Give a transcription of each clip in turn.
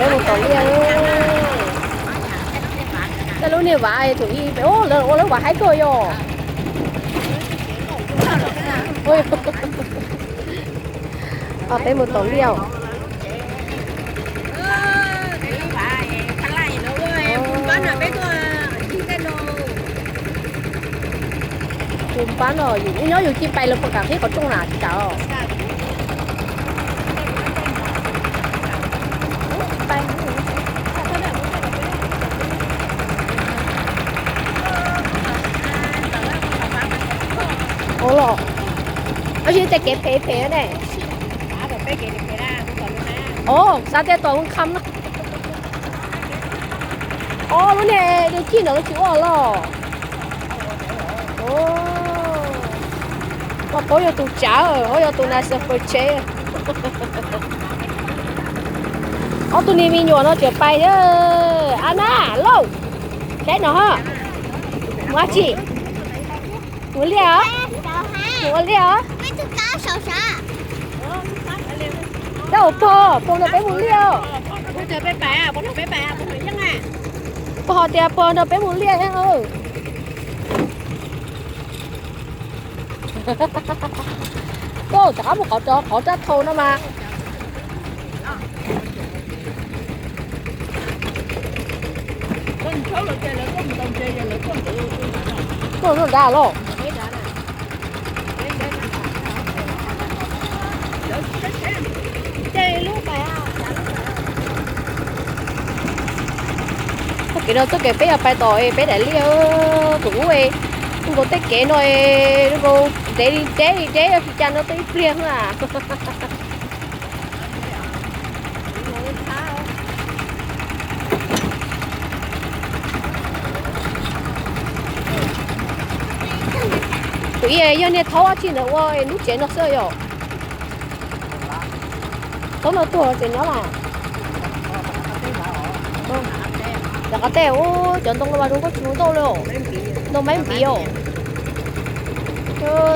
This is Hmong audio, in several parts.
Peb mus tom liaj. Tej lub niag vav thaum ub pem lawv ua lub vav haib tuaj yog. Peb mus tom liaj. Tus npab no yus nyob yus ci pais lawv puas kam qhib qhov rooj na tsis kam os. Ua los, tab sis tej kev phem phem ne. Os, xav tias tom Hoo Kham no. Os, lub niag dej cig ntawd lawv tsis ua los. Os, paub yog tus tsav, paub yog tus nas pawg tsev. Ob tug niag me nyuam no tseem pais thiab. A na, lauj, saib no ha. Mus dab tsi? Mus liaj os? Mus ua liaj os? Dab, pog, pog nrog peb mus liaj os. Pog hais tias pog nrog peb mus liaj thiab. Koj rov qab mus qhov rab thau no mas. Tuaj nrad los. Txoj kev no txoj kev peb yuav pais tom peb daim liaj, tus ub, zoo nkaus tej kev no zoo nkaus ntev li deb li deb, yog tsis cas no tuaj ib pliag xwb na. Tus ib yog niag thaub dab tsi ntawd ua lub tsev no xwb yom. Thaub no tuag tseem nyob mas. Rov qab tej ub, cov ntoo no mas zoo nkauj tsis zoo nkauj li, ntoo maib npiv os.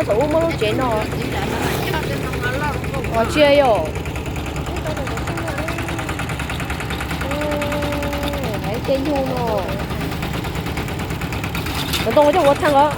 Thaum ub muaj lub tsev no. Tsis yog. Hais tej nyuj no. Cov ntoo coj ua thaaj os.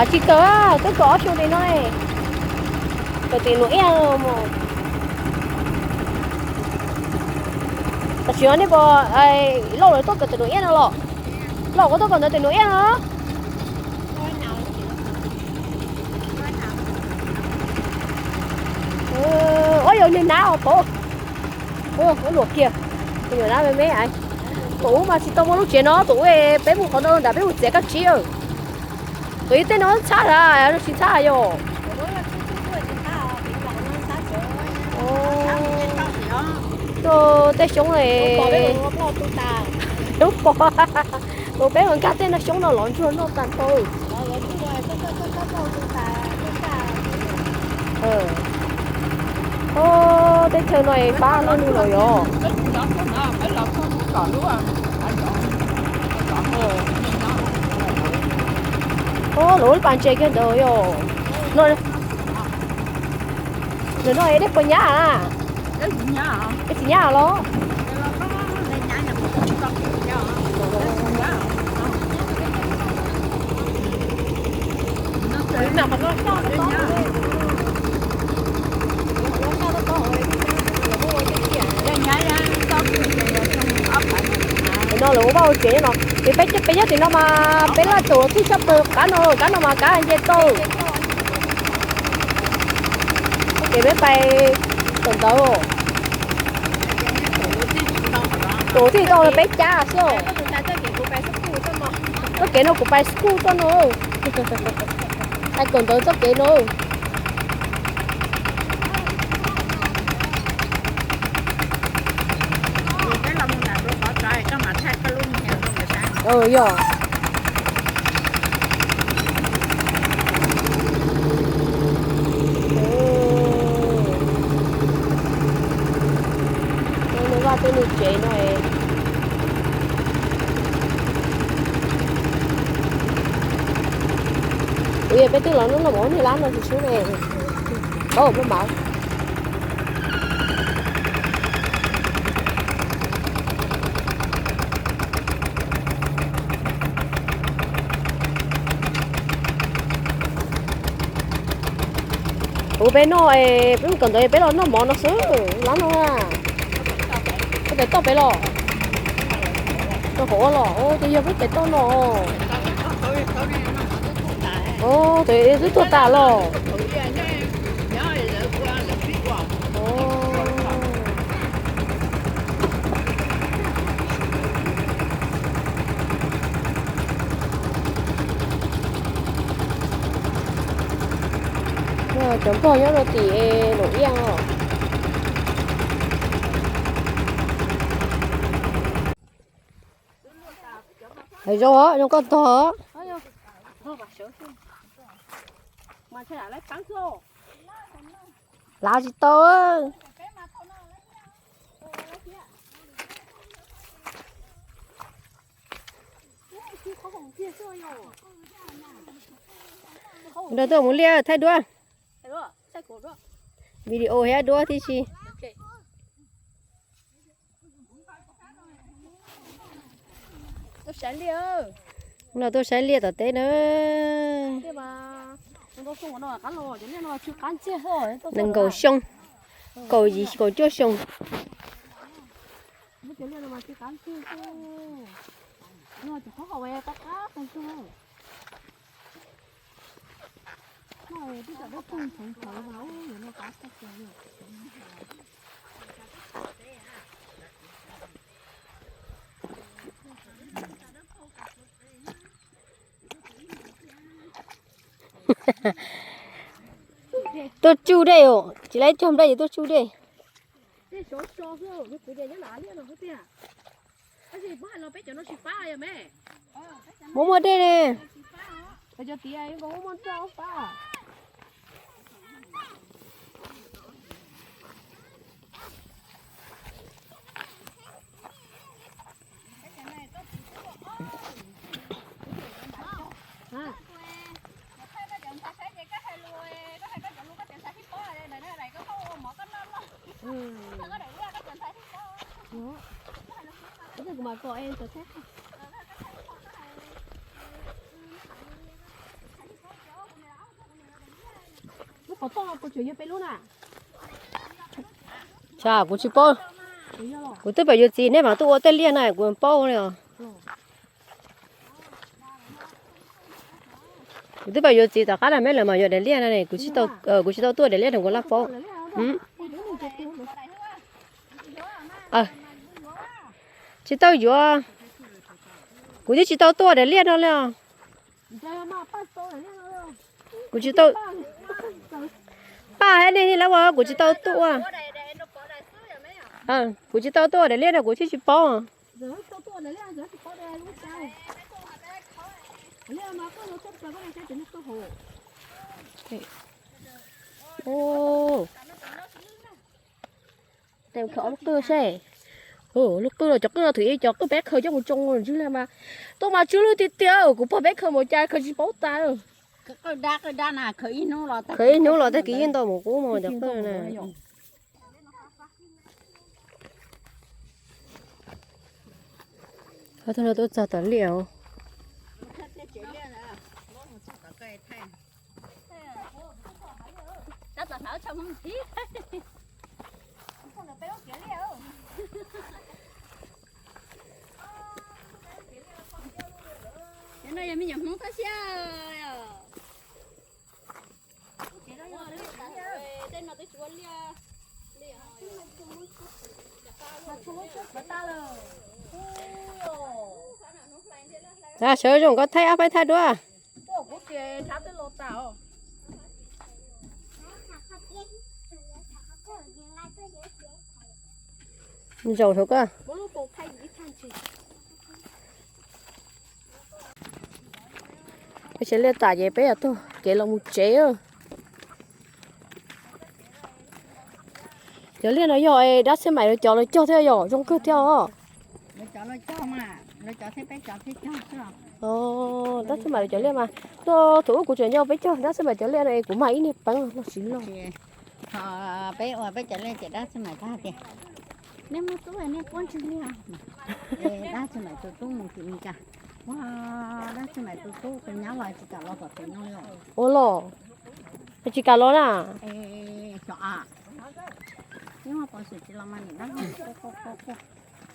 Tsis kawg, twb kaum ob xyoo li no, kawm tim Nus Iab mus. Tam sim no nej puas, Lauj lawv tuaj kawm tim Nus Iab no los? Lauj kuv tuaj kawm ntawv tim Nus Iab no. Ua yog niag nab os pov. Ua luam kiag, tus nyuam nab me me. Tus ub mas tsis tau muaj lub tsev no, tus ub peb mus qhov no nram peb mus txiav kab tsib. Tus ib tej no txhab a, tsis txhab yom. Tuaj tej xyoob no, xyoob pos, tus peb mus nkag tej no xyoob no los ntsuag noj tag nrho. Teb chaws no pab loj lug los yog. Lawv lub pas ntses kiag ntawd yog. Ntawm no dej puas nyab na? Dej tsis nyab los? Dej tsis nyab. No lawv ua vaj ua tsev no, ces peb, peb nyob tim no mas peb laj tsaus thiaj tshaj plaws, qab no, qab no mas qab nce tau. Ces peb pais tom ntawd. Tus tij tau peb cab xwb. Txoj kev no kuv pais school tuaj no. Pais tom ntawd txoj kev no. Yog. Nws vaj tej nws tsev no. Ua yog peb twb los noj noj mov niag lab no tsis sub ne. Paub muaj mov. Ua peb noj, peb kom ntawd peb los noj mov no xwb, lab no. Peb tes toj peb los, rau qhov ua los ces yog peb tes toj no. Twb tuag tas los. Cov npog nyob rau tim Loos Iaj os. Zoo os, zoo koj tog. Lav tsis tau. Nrog tuaj mus liaj thaij duab. Video thiab duab tib si. No tuaj saib liaj tom teb na. Nees nkaum xyoo, kaum yim kaum cuaj xyoo. Tuaj tsuj dej os, tsis laib cog nplej ces tuaj tsuj dej. Muaj muaj dej ne. Lub qhov toj puas tseem yog peb lub na? Kuv tsis paub. Kuv twb pom yuav txiv nej mam tuaj ua tej liaj na kuv paub li os. Kuv twb pom yuav txiv tom qab na, meb lawv mas yuav daim liaj na, kuv tsis tau, kuv tsis tau tuaj daim liaj no kuv laj paub. Tsis tau yuav, kuv twb tsis tau tuaj daim liaj no li os. Kuv tsis tau, paj hab nej lawv ua kuv tsis tau tuaj. Kuv tsis tau tuaj daim liaj no kuv thiaj tsis paub. Lub qwj seb, lub qwj no cov qwj no thwm ib cov qwj peb khaws coj mus tsoo ntswg li mas, tuaj mas tsw lwj tiag tiag, kuv pog peb khaws mus cas khaws tsis paub tas. Khaws ib hnub los tag kis yeej ntau mus qub mus cov qwj na. Thaum no tuaj txog tom liaj os. Yog me nyuam Hmoob thaj siab. Tej no twb tsis ua liaj. Sawv zoo koj thaij ob peb thaij dua. Zaum saum koj. Peb tsev liaj tas ces peb yuav taug kev los mus tsev. Cov liaj no yog dab xib mais lawv cov lawv cog thiab yom, zoo kawg thiab os. Dab xib mais lawv cov liaj mas, tuaj thaum ub kuv tseem nco peb cog dab xib mais cov liaj no es kuv mag ib niag peev los siv log. Peb ua peb cov liaj ces dab xib mais tag tias, nej muaj tub nej puab ntswg liaj. Dab xib mais tus tub mus tim Mes Kas. Ua, dab xib mais tus tub tus nyab los tsis kam los tom tsev no li. Ua los, tsis kam los na.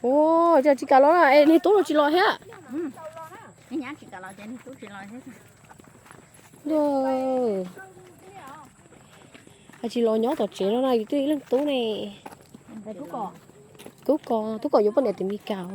Ua, tsis kam los na es niag tub los tsis los thiab. Tsis los nyob tom tsev no na, yus twb ib leeg tub ne. Tub ko, tub ko yuav poj niam tim Mes Kas.